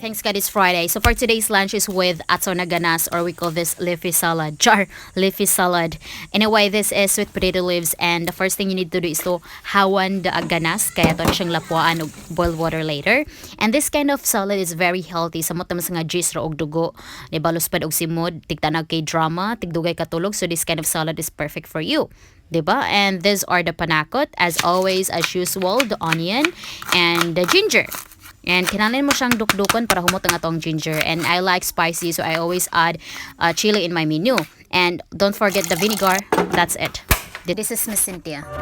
Thanks God it's Friday. So for today's lunch is with ato na ganas, or we call this leafy salad. Char, leafy salad. Anyway, this is sweet potato leaves, and the first thing you need to do is to hawan the ganas kay ato na siyang lapwaan og boiled water later. And this kind of salad is very healthy. Samot naman sa nga juice ra og dugo. Diba, luspad og simod, tigtanag K-drama, tigdugay katulog. So this kind of salad is perfect for you. Diba? And these are the panakot. As always, as usual, the onion and the ginger. And kinahanglan mo siyang dukdukon para humot ang atong ginger. And I like spicy, so I always add chili in my menu. And don't forget the vinegar. That's it. This is Miss Cynthia. 2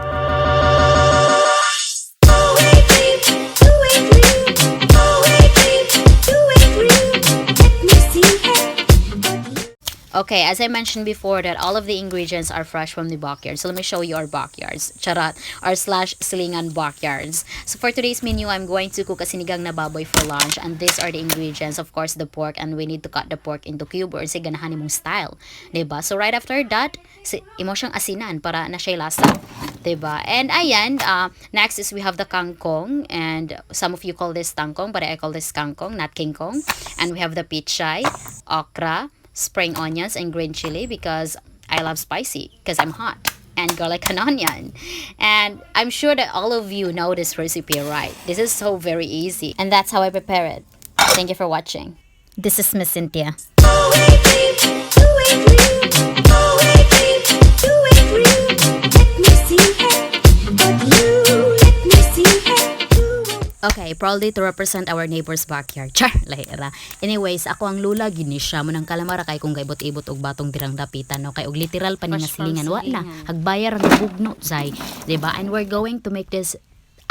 8 3, 2 8 3, 0 8 3, 2 8 3. Let me see it. Okay, as I mentioned before, that all of the ingredients are fresh from the backyard. So let me show you our backyards. Charot. Our slash silingan backyards. So for today's menu, I'm going to cook a sinigang na baboy for lunch. And these are the ingredients. Of course, the pork. And we need to cut the pork into cube or sa ganahan nimong style. Diba? So right after that, imo siyang asinan para na siya lasa. Diba? And ayan, next is we have the kangkong. And some of you call this tangkong, but I call this kangkong, not king kong. And we have the pichay, okra, spring onions and green chili because I love spicy because I'm hot, and garlic and onion. And I'm sure that all of you know this recipe, right? This is so very easy. And that's how I prepare it. Thank you for watching. This is Miss Cynthia. 0 8 3, 2 8 3, 0 8 3, 2 8 3. Let me see it. But you let me see it. Okay, probably to represent our neighbor's backyard. Char, lahira. Anyways, ako ang lula gini siya mo nang kalamara kay kung gaibot-ibot og batong dirang dapitan, no, kay og literal pa ni nga Fresh from silingan wa na. silingan. Hagbayar ang bugno zay, 'di ba? And we're going to make this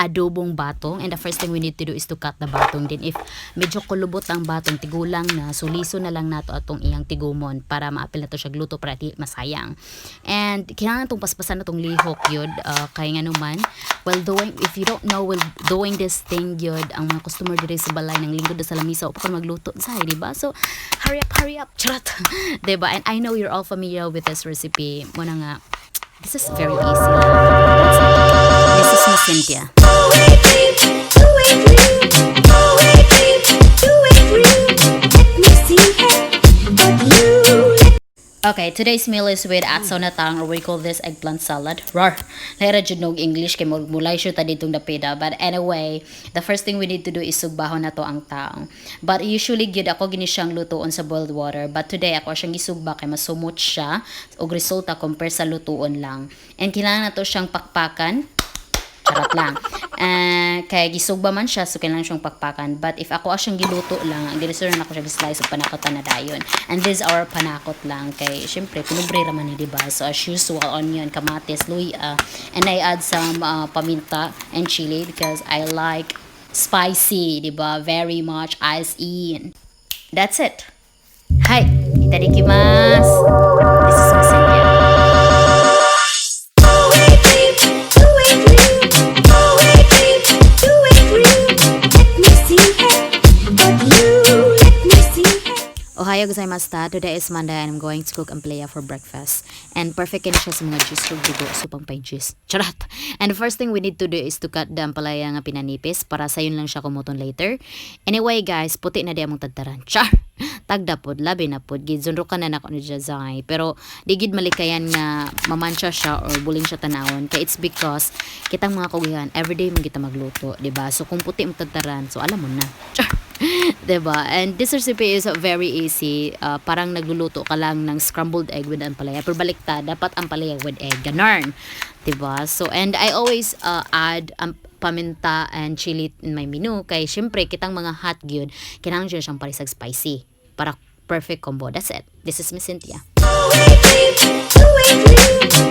adobong batong, and the first thing we need to do is to cut the batong. Then if medyo kulubot ang batong, tigulang na, so liso na lang nato atong iyang tigumon para maapil na to siya gluto para di masayang. And kinahanglan tong paspasan na tong lihok yun, kay nga naman, well, doing, if you don't know, well, doing this thing yun, ang mga customer diri sa balay nang lingkod na sa lamisa o pa magluto say, di ba? So hurry up, hurry up, charot, di ba? And I know you're all familiar with this recipe mo na nga. This is very easy lang. That's it. This is Miss Cynthia. 0 8 3, 2 8 3, 0 8 3, 2 8 3. Let me see it. But you let Okay, today's meal is with ato na taong, or we call this eggplant salad. Rar. Lahira jud nog English kay mulay siya ta ditong dapita. But anyway, the first thing we need to do is sugbahon na to ang taong. But usually gyud ako gini siyang lutuon sa boiled water. But today ako siyang gisugba kay mas sumot siya og resulta compare sa lutuon lang. And kailangan na to siyang pakpakan. Charot lang. Kay gisugba man siya, so kailangan siyang pakpakan. But if ako siyang giluto lang, ang diretso na ako siya slice og panakotan na dayon. And this our panakot lang kay syempre pinubre ra man ni, di ba? So as usual, onion, kamatis, luya, and I add some paminta and chili because I like spicy, di ba? Very much as in. That's it. Hi, itadakimasu. This is Miss Cynthia. 0 8 3, 2 8 3, 0 8 3, 2 8 3. Let me see it. But you let me see it. Ohayo gozaimashita. Today is Monday and I'm going to cook ampalaya for breakfast. And perfect kini siya sa mga juice ug dugo, so pang juice. Charot! And the first thing we need to do is to cut the ampalaya nga pinanipis para sayon lang siya kumuton later. Anyway guys, puti na di among tadtaran. Char! Tagda pod, labi na pod. Gizunrukan na nako ni Jazai. Pero di gid malikayan nga mamantsa siya or buling siya tanawon. Kay it's because kitang mga kaguyan, everyday mo kita magluto, di ba? So kung puti mo tadtaran, so alam mo na. Char! 'Di ba? And this recipe is very easy. Parang nagluluto ka lang ng scrambled egg with ampalaya. Pero baliktad, dapat ampalaya with egg. Ganarn. 'Di ba? So, and I always add paminta and chili in my menu. Kay, syempre, kitang mga hot gyud, kinahanglan jud siyang parisag spicy. Para perfect combo. That's it. This is Miss Cynthia. 0 8 3, 2 8 3.